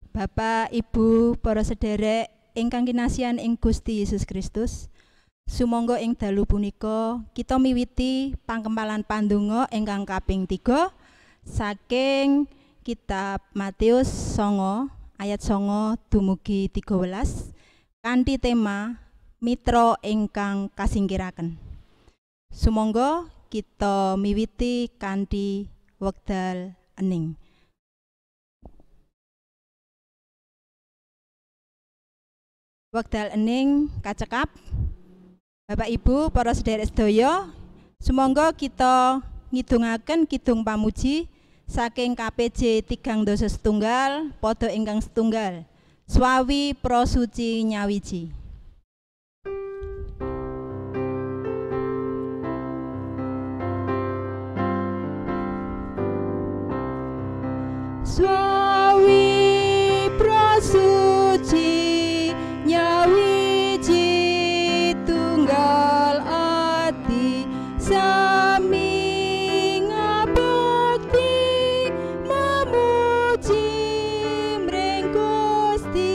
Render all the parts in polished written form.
Bapak, Ibu, para sederek ingkang kinasihan ing Gusti Yesus Kristus, sumangga ing dalu punika kita miwiti pangkempalan pandonga ingkang kaping 3 saking kitab Matius 9 ayat 9 dumugi 13 kanthi tema mitra ingkang kasingkiraken. Sumangga kita miwiti kanthi wekdal ening. Wekdal ening kacekap. Bapak Ibu, para sederek sedaya, sumangga kita ngidungaken kidung pamuji saking KPJ 3 padha ingkang setunggal, Swawi Prasuci Nyawiji. Swawi Prasuci Nyawiji tunggal ati sami ngabekti memuji mring Gusti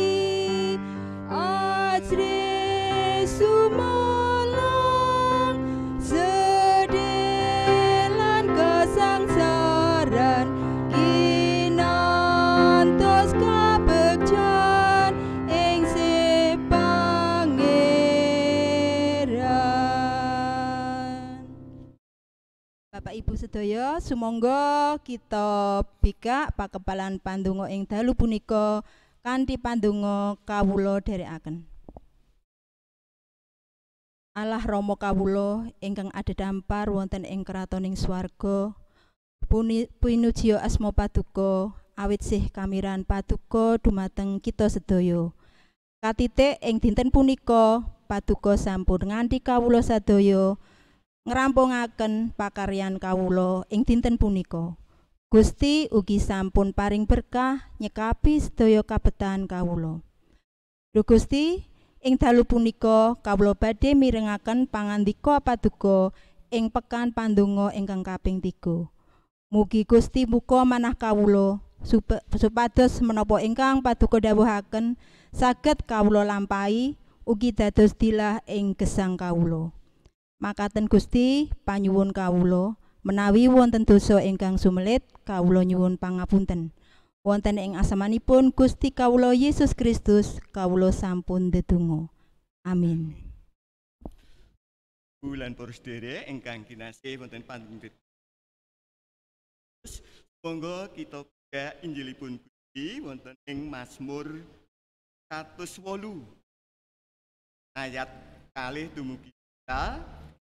ajrih sumelang sedih lan kesangsaran kinantos kabegjan ing Pangeran. Bapak Ibu sedaya, sumangga kita bikak pakepalan pandonga ing dalu punika kanthi pandonga kawula dherekaken. Allah Rama kawula ingkang adhedhampar wonten ing kratoning swarga, pinujiya asma paduka awit sih kamiran paduka dumateng kita sedaya. Katitik ing dinten punika paduka sampun nganti kawula sadaya ngrampungaken pakaryan kawula ing dinten punika. Gusti ugi sampun paring berkah nyekapi sedaya kabetan kawula. Duh Gusti, ing dalu punika kawula badhe mirengaken pangandika paduka ing pekan pandonga ingkang kaping 3. Mugi Gusti muka manah kawula supados menapa ingkang paduka dawuhaken saged kawula lampahi ugi dados dilah ing gesang kawula. Makaten Gusti panyuwun kawula, menawi wonten dosa ingkang sumelit kawula nyuwun pangapunten. Wonten ing asamanipun Gusti kawula Yesus Kristus kawula sampun ndedonga. Amin. Bulan para sederek ingkang kinasih wonten panjenengan, monggo kita buka Injilipun Gusti wonten ing Mazmur 108 ayat 2 dumugi kita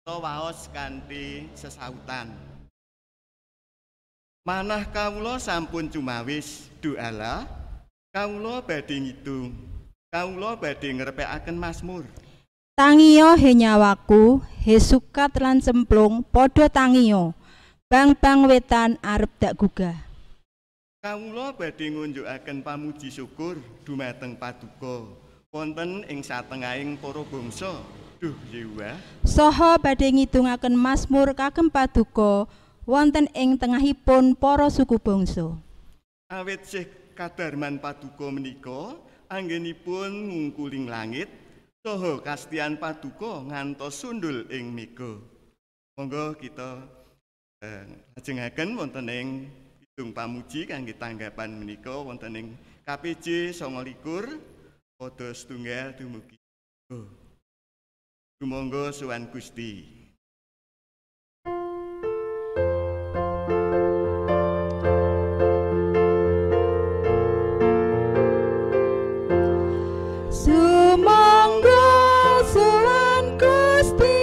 waos kanthi sesautan. Manah kawula sampun cumawis, Duh Allah, kawula badhe ngidung, kawula badhe ngrepekaken mazmur. Tangiya he nyawaku, he sukat lan cemplung, padha tangiya. Bang-bang wetan arep dak gugah. Kawula badhe ngunjukaken pamuji syukur dumateng paduka wonten ing satengahing para bangsa. Duh Yehuwa. Saha badhe ngidungaken mazmur kagem paduka wonten ing tengahipun para suku bangsa. Awit sih kadarman paduka menika anggenipun ngungkuling langit saha kastian paduka ngantos sundul ing mega. Monggo kita lajengaken wonten ing kidung pamuji kangge tanggapan menika wonten ing KPJ 29 padha setunggal dumugi. Sumangga sowan Gusti. Sumangga sowan Gusti,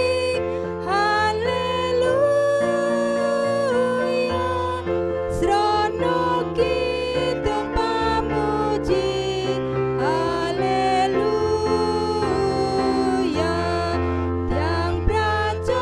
haleluya. Srana kidung pamuji, haleluya. Tiang praja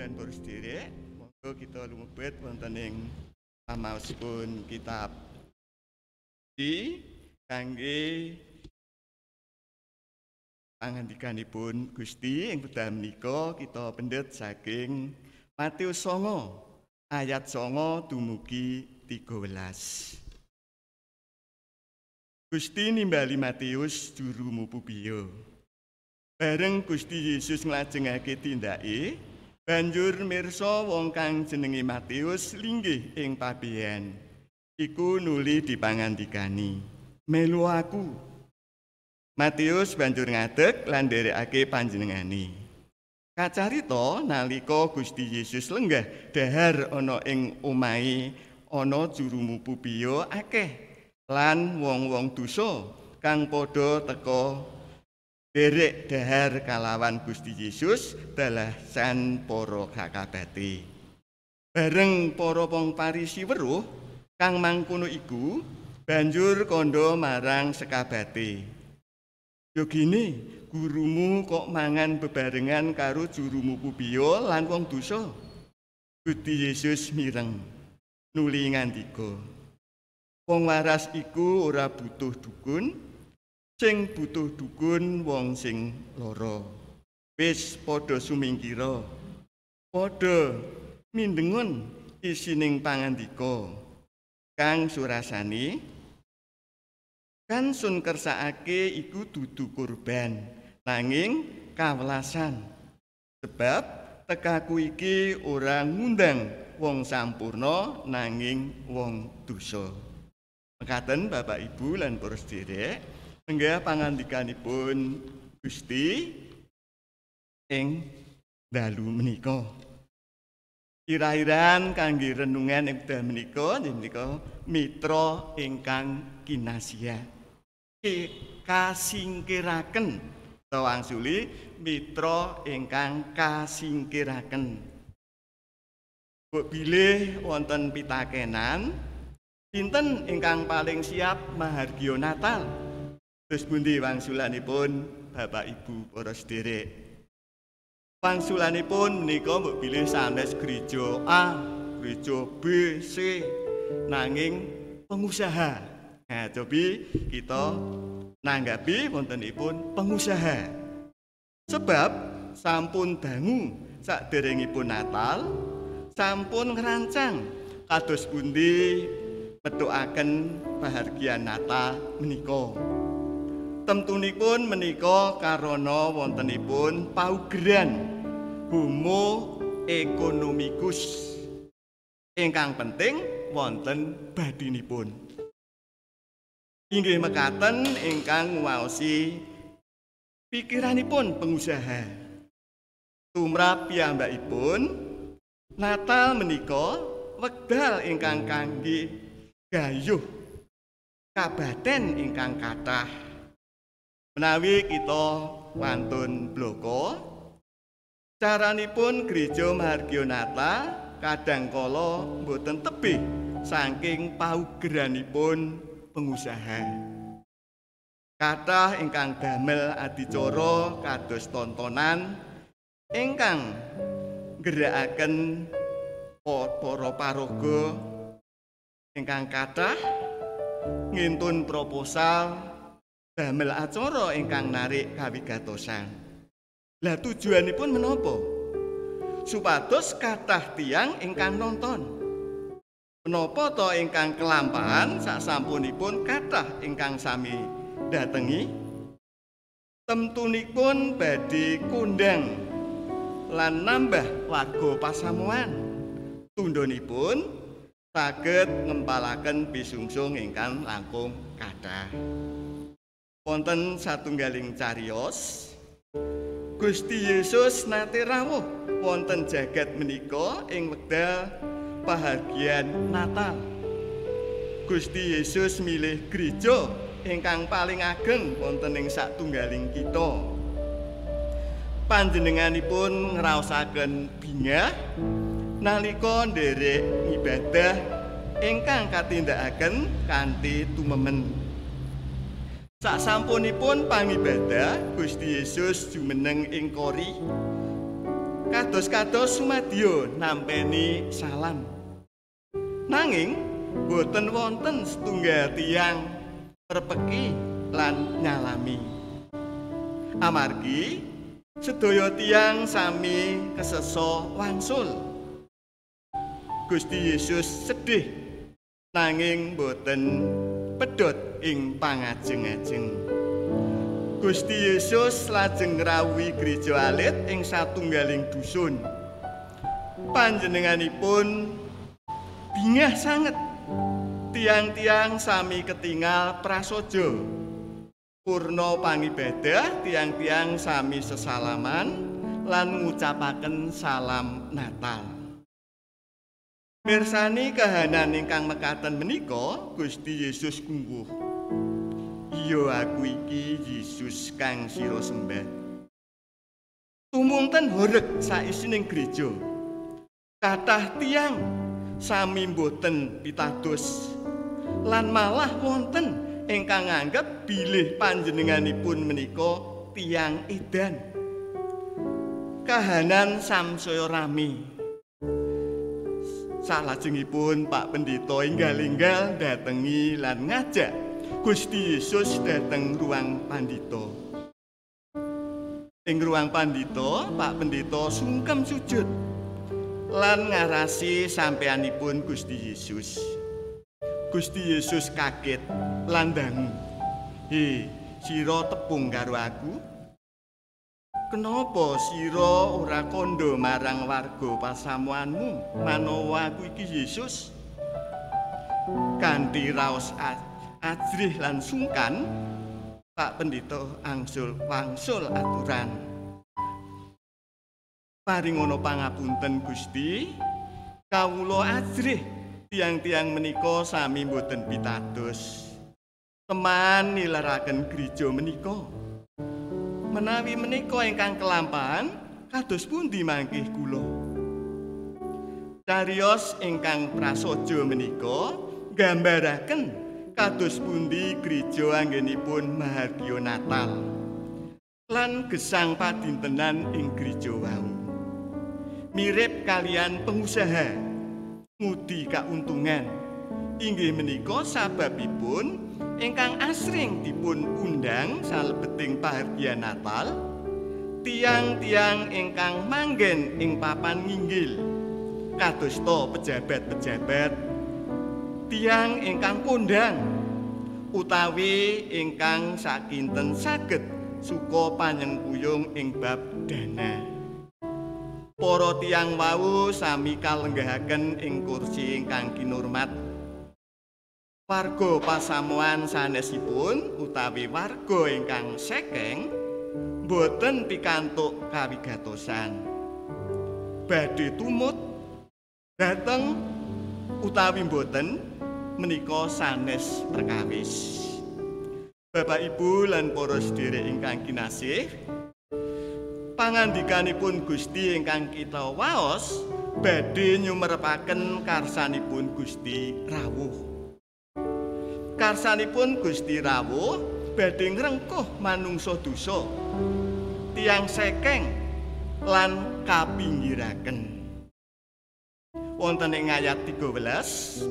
lan para sedherek, monggo kita lumebet wonten ing pamaosipun kitab di kangge pangandikanipun Gusti ing wekdal menika kita pendet saking Matius 9 ayat 9 dumugi 13. Gusti nimbali Matius juru mupu biya. Bareng Gusti Yesus nglajengake tindake, banjur mirsa wong kang jenenge Matius linggih ing pabean. Iku nuli dipangandikani, "Melu aku." Matius banjur ngadeg lan nderekake panjenengane. Kacarita nalika Gusti Yesus lenggah dahar ana ing omahe ana juru mupu biya akeh lan wong-wong dosa kang padha teka derek dahar kalawan Gusti Yesus dalasan para kakabate. Bareng para wong Parisi weruh kang mangkono iku, banjur kandha marang sekabate, "Yogine, gurumu kok mangan bebarengan karo juru mupu biya lan wong dosa?" Gusti Yesus mireng, nuli ngandika, "Wong waras iku ora butuh dukun, sing butuh dukun wong sing lara. Wis padha sumingkira, padha mindengun isining pangandika kang surasane kan sun kersakake iku dudu kurban nanging kawelasan. Sebab tekaku iki ora ngundang wong sampurna nanging wong dosa." Mekaten Bapak Ibu lan para sedherek, enggah pangandikanipun Gusti ing dalu menika. Ira-iran kangge renungan ing wekdal menika nggih menika mitra ingkang kinasihat. Kasingkiraken utawa angsuli mitra ingkang kasingkiraken. Mbok bilih wonten pitakenan, pinten ingkang paling siap mahargya Natal? Terus pundi wangsulanipun Bapak Ibu para sedherek? Wangsulanipun menika mbok bilih sanes gereja A, gereja B, C, nanging pengusaha. Nah, cobi kita nanggapi wontenipun pengusaha. Sebab sampun dangu saderengipun Natal, sampun ngrancang kados pundi methukaken pahargyan Natal menika. Temtunipun menika karana wontenipun paugeran homo economicus ingkang penting wonten badinipun. Inggih mekaten ingkang nguwaosi pikiranipun pengusaha. Tumrap piyambakipun Natal menika wekdal ingkang kangge gayuh kabaten ingkang kathah. Menawi kita wantun bloko, caranipun gereja mahargya Natal kadang kala mboten tebih saking paugeranipun pengusaha. Kathah ingkang damel adicara kados tontonan ingkang nggerakaken para paraga ingkang kathah ngintun proposal damel acara ingkang narik kawigatosan. Lah tujuanipun menapa? Supados kathah tiyang ingkang nonton. Menapa to ingkang kelampahan sasampunipun kathah ingkang sami datengi? Temtunipun badhe kondang lan nambah warga pasamuan. Tundhonipun saged ngempalaken pisungsung ingkang langkung kathah. Wonten satunggaling cariyos, Gusti Yesus nate rawuh wonten jagat menika ing wekdal pahargyan Natal. Gusti Yesus milih gereja ingkang paling ageng wonten ing satunggaling kitha. Panjenenganipun ngraosaken bingah nalika nderek ibadah ingkang katindakaken kanthi tumemen. Sasampunipun pangibadah, Gusti Yesus jumeneng ing kori. Kados-kados sumadyo nampeni salam. Nanging boten wonten setunggal tiyang prepeki lan nyalami. Amargi sedaya tiyang sami kesesa wangsul. Gusti Yesus sedih nanging boten pedhot ing pangajeng-ajeng. Gusti Yesus lajeng ngrawuhi gereja alit ing satunggaling dusun. Panjenenganipun bingah sanget. Tiang-tiang sami ketingal prasaja. Purna pangibadah, tiang-tiang sami sesalaman lan ngucapaken salam Natal. Mirsani kahanan ingkang mekaten menika, Gusti Yesus gungguh. Iya, aku iki Yesus kang sira sembah. Tumunten horeg saisining gereja. Kathah tiyang sami mboten pitados lan malah wonten ingkang nganggep bilih panjenenganipun menika tiyang edan. Kahanan samsaya rame. Salajengipun Pak Pendeta enggal-enggal datengi lan ngajak Gusti Yesus dhateng ruang pandita. Ing ruang pandita, Pak Pendeta sungkem sujud lan ngarasi sampeyanipun Gusti Yesus. Gusti Yesus kaget lan dangu. "He, sira tepung karo aku? Kenapa sira ora kandha marang warga pasamuanmu manawa aku iki Yesus?" Kanthi raos ajrih lan sungkan, Pak Pendeta angsul wangsul aturan. "Paringono pangapunten Gusti, kawula ajrih tiang-tiang menika sami mboten pitados. Teman nilaraken gereja menika. Menawi menika ingkang kelampahan, kados pundi mangkih kula?" Cariyos ingkang prasaja menika nggambaraken kados pundi gereja anggenipun mahargya Natal lan gesang padintenan ing gereja wau. Mirip kalian pengusaha ngudi kauntungan, inggih menika sababipun ingkang asring dipun undang salebeting pahargyan Natal, tiang-tiang ingkang manggen ing papan nginggil, kadosta pejabat-pejabat, tiang ingkang kondang utawi ingkang sakinten saged suka panyengkuyung ing bab dana. Para tiang wau sami kalenggahaken ing kursi ingkang kinurmat. Warga pasamuan sanesipun utawi warga ingkang sekeng boten pikantuk kawigatosan. Badhe tumut dhateng utawi boten menika sanes perkawis. Bapak Ibu lan para sedherek ingkang kinasih, pangandikanipun Gusti ingkang kita waos badhe nyumerepaken karsanipun Gusti rawuh. Karsanipun Gusti rawuh badhe ngrengkuh manungsa dosa, tiyang sekeng lan kapinggiraken. Wonten ing ayat 13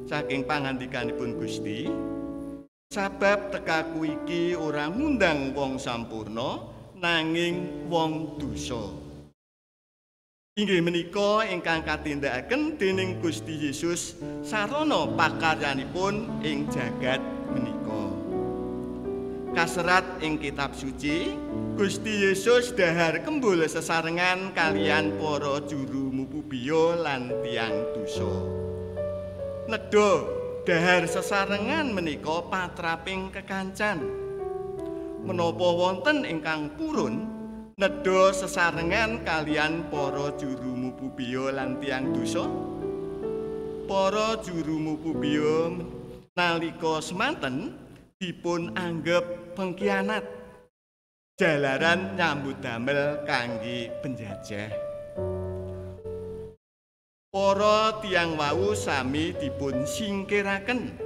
saking pangandikanipun Gusti, sabab tekaku iki ora ngundang wong sampurna nanging wong dosa. Inggih menika ingkang katindakaken dening Gusti Yesus sarana pakaryanipun ing jagat menika. Kaserat ing kitab suci, Gusti Yesus dahar kembul sesarengan kalian para juru mupubiya lan tiyang dosa. Nedha dahar sesarengan menika patraping kekancan. Menapa wonten ingkang purun nedha sesarengan kalian para juru mupubiya lan tiyang dosa? Para juru mupubiya nalika semanten dipun anggep pengkhianat jalaran nyambut damel kangge penjajah. Para tiyang wau sami dipun singkiraken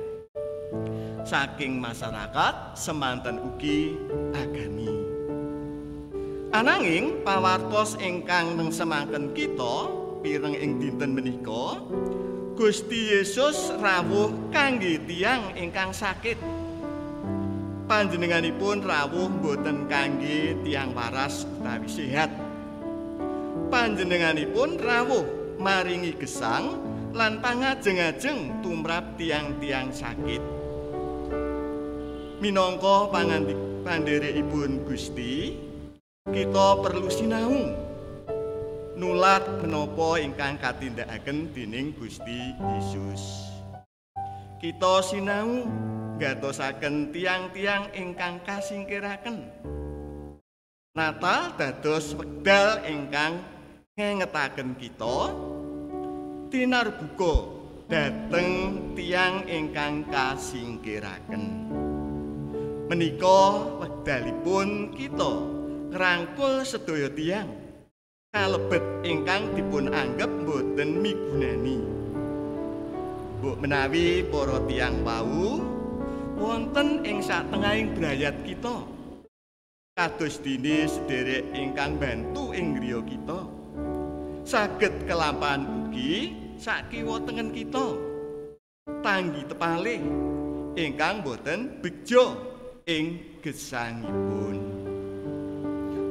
saking masyarakat semanten ugi agami. Ananging pawartos ingkang nengsemaken kita pireng ing dinten menika, Gusti Yesus rawuh kangge tiyang ingkang sakit. Panjenenganipun rawuh boten kangge tiyang waras utawi sehat. Panjenenganipun rawuh maringi gesang lan pangajeng-ajeng tumrap tiyang-tiyang sakit. Minangka pandherekipun Gusti, kita perlu sinau nulat menapa ingkang katindakaken dening Gusti Yesus. Kita sinau nggatosaken tiyang-tiyang ingkang kasingkiraken. Natal dados wekdal ingkang ngengetaken kita tinarbuka dhateng tiyang ingkang kasingkiraken. Menika wekdalipun kita ngrangkul sedaya tiyang kalebet ingkang dipun anggep boten migunani. Mbok menawi para tiyang wau wonten ing satengahing brayat kita, kados dene sederek ingkang bantu ing griya kita, saged kelampahan ugi sakiwa tengen kita, tanggi tepalih ingkang boten bejo ing gesangipun.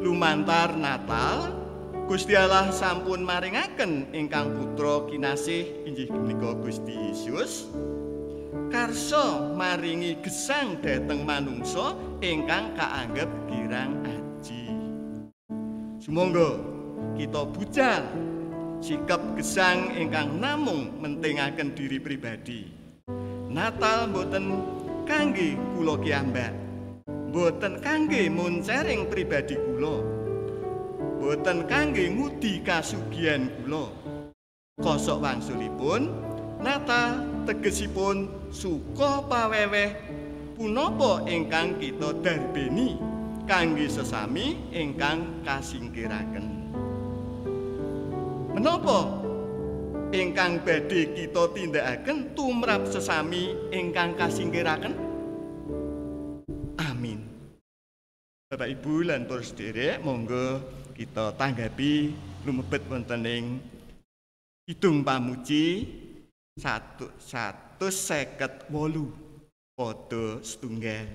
Lumantar Natal, Gusti Allah sampun maringaken ingkang putra kinasih inggih menika Gusti Yesus karsa maringi gesang dhateng manungsa ingkang kaanggep kirang aji. Sumangga kita bucal sikap gesang ingkang namung mentingaken diri pribadi. Natal mboten kangge kula kiyambak, mboten kangge moncering pribadi kula, mboten kangge ngudi kasugihan kula. Kosok wangsulipun Natal tegesipun suka paweweh punapa ingkang kita darbeni kangge sesami ingkang kasingkiraken. Menapa ingkang badhe kita tindakaken tumrap sesami ingkang kasingkiraken? Amin. Bapak Ibu lan para sedherek, monggo kita tanggapi lumebet wonten ing kidung pamuji 158 padha setunggal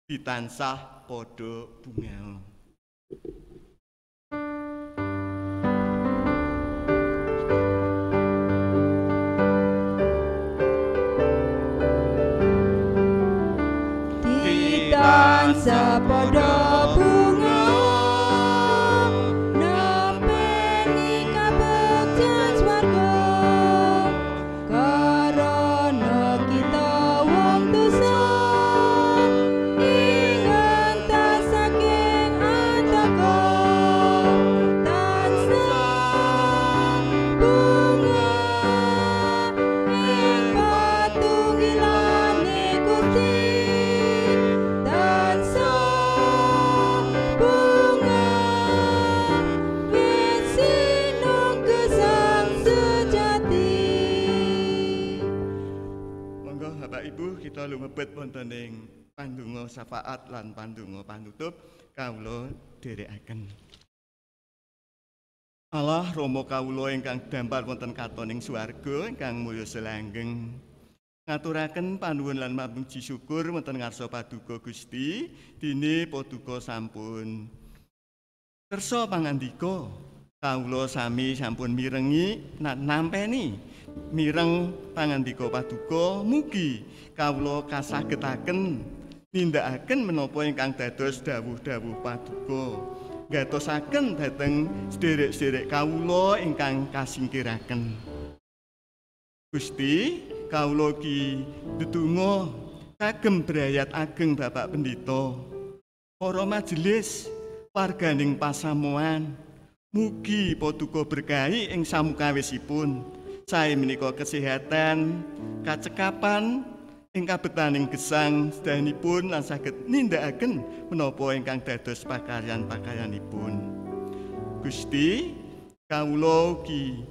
ditansah padha bungah. Ditansah padha bunga nempeni kabegjan swarga, karana kita wong dosa ingentas saking antaka. Tansah bunga ing patunggilane Gusti, tansah bunga wit sinung gesang sejati. Monggo Bapak Ibu kita lumebet wonten ing pandonga syafaat lan pandonga panutup kawula dherekaken. Allah Rama kawula ingkang dampar wonten katoning swarga ingkang mulya selanggeng, ngaturaken panuwun lan pamuji syukur wonten ngarsa paduka Gusti, dene paduka sampun kersa pangandika. Kawula sami sampun mirengi nampeni mireng pangandika paduka, mugi kawula kasagetaken nindakaken menapa ingkang dados dawuh-dawuh paduka, gatosaken dhateng sederek-sederek kawula ingkang kasingkiraken. Gusti, kawula ki ndedonga kagem brayat ageng Bapak Pendeta, para majelis, warganing pasamuan, mugi paduka berkahi ing samukawisipun. Sae menika kesehatan, kacekapan ing kabetaning gesang sedayanipun lan saged nindakaken menapa ingkang dados pakaryan-pakaryanipun. Gusti, kawula ugi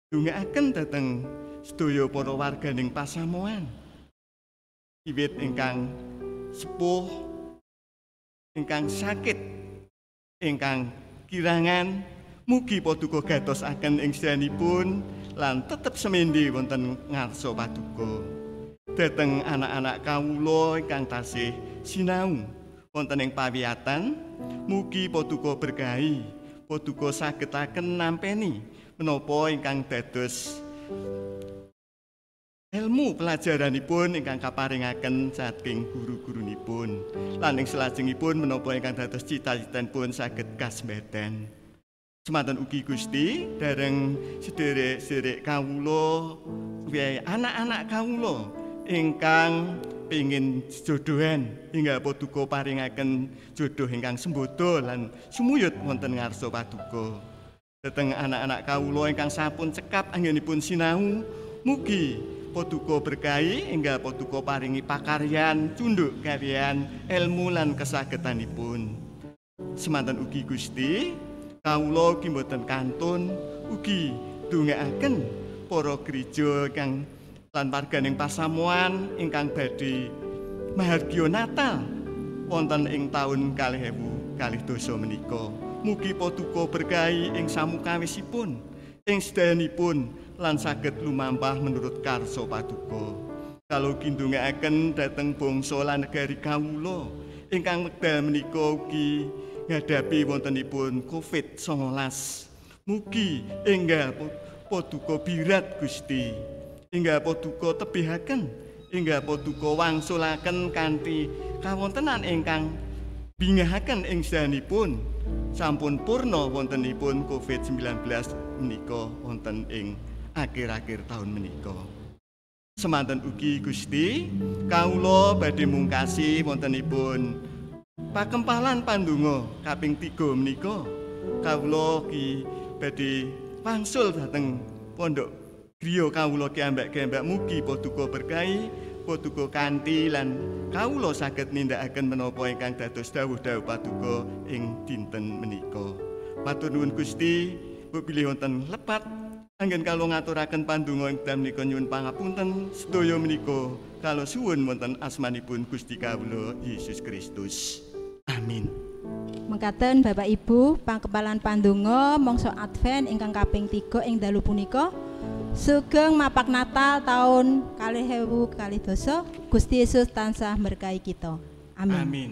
ndongaaken dhateng sedaya para warganing pasamuan, wiwit ingkang sepuh, ingkang sakit, Ingkang kirangan mugi paduka gatosaken ing sedanipun lan tetep semende wonten ngarsa paduka. Dhateng anak-anak kawula ingkang tasih sinau wonten ing pawiyatan, mugi paduka berkahi, paduka sagetaken nampeni menapa ingkang dados ilmu pelajaranipun ingkang kaparingaken saking guru-gurunipun. Lan ing salajengipun menapa ingkang dados cita-citanipun saged kasembatan. Semanten ugi Gusti, dhateng sederek-sederek kawula, anak-anak kawula ingkang pengin jodohan, hingga paduka paringaken jodoh ingkang sembodo lan sumuyut wonten ngarsa paduka. Dhateng anak-anak kawula ingkang sampun cekap anggenipun sinau, mugi paduka berkahi hingga paduka paringi pakaryan, cunduk kaliyan ilmu lan kesagetanipun. Semanten ugi Gusti, kawula ugi mboten kantun ugi ndongaaken para gereja kang lan warganing pasamuan ingkang badhe mahargya Natal wonten ing taun 2022 menika. Mugi paduka berkahi ing samukawisipun, ing sedayanipun lan saged lumampah menurut karsa paduka. Kalau ndongaaken dhateng bangsa lan negari kawula ingkang wekdal menika ugi ngadapi wontenipun Covid-19. Mugi enggal paduka birat Gusti, enggal paduka tebihaken, enggal paduka wangsulaken kanthi kawontenan ingkang bingahaken ing sedanipun sampun purna wontenipun Covid-19 menika wonten ing akhir-akhir tahun menika. Semanten ugi Gusti, kawula badhe mungkasi wontenipun pakempalan pandonga kaping 3 menika. Kawula ki badhe wangsul dhateng pondok griya kawula kiambak-kiambak, mugi paduka berkahi, paduka kanthi lan kawula saged nindakaken menapa ingkang dados dawuh-dawuh paduka ing dinten menika. Matur nuwun Gusti, mbok bilih wonten lepat anggen kawula ngaturaken pandonga ing dalem menika nyuwun pangapunten sedaya menika kala suwun wonten asmanipun Gusti kawula Yesus Kristus. Amin. Mekaten Bapak Ibu, pangkepalan pandonga mangsa Advent ingkang kaping 3 ing dalu punika. Sugeng mapak Natal taun 2022. Gusti Yesus tansah berkahi kita. Amin. Amin.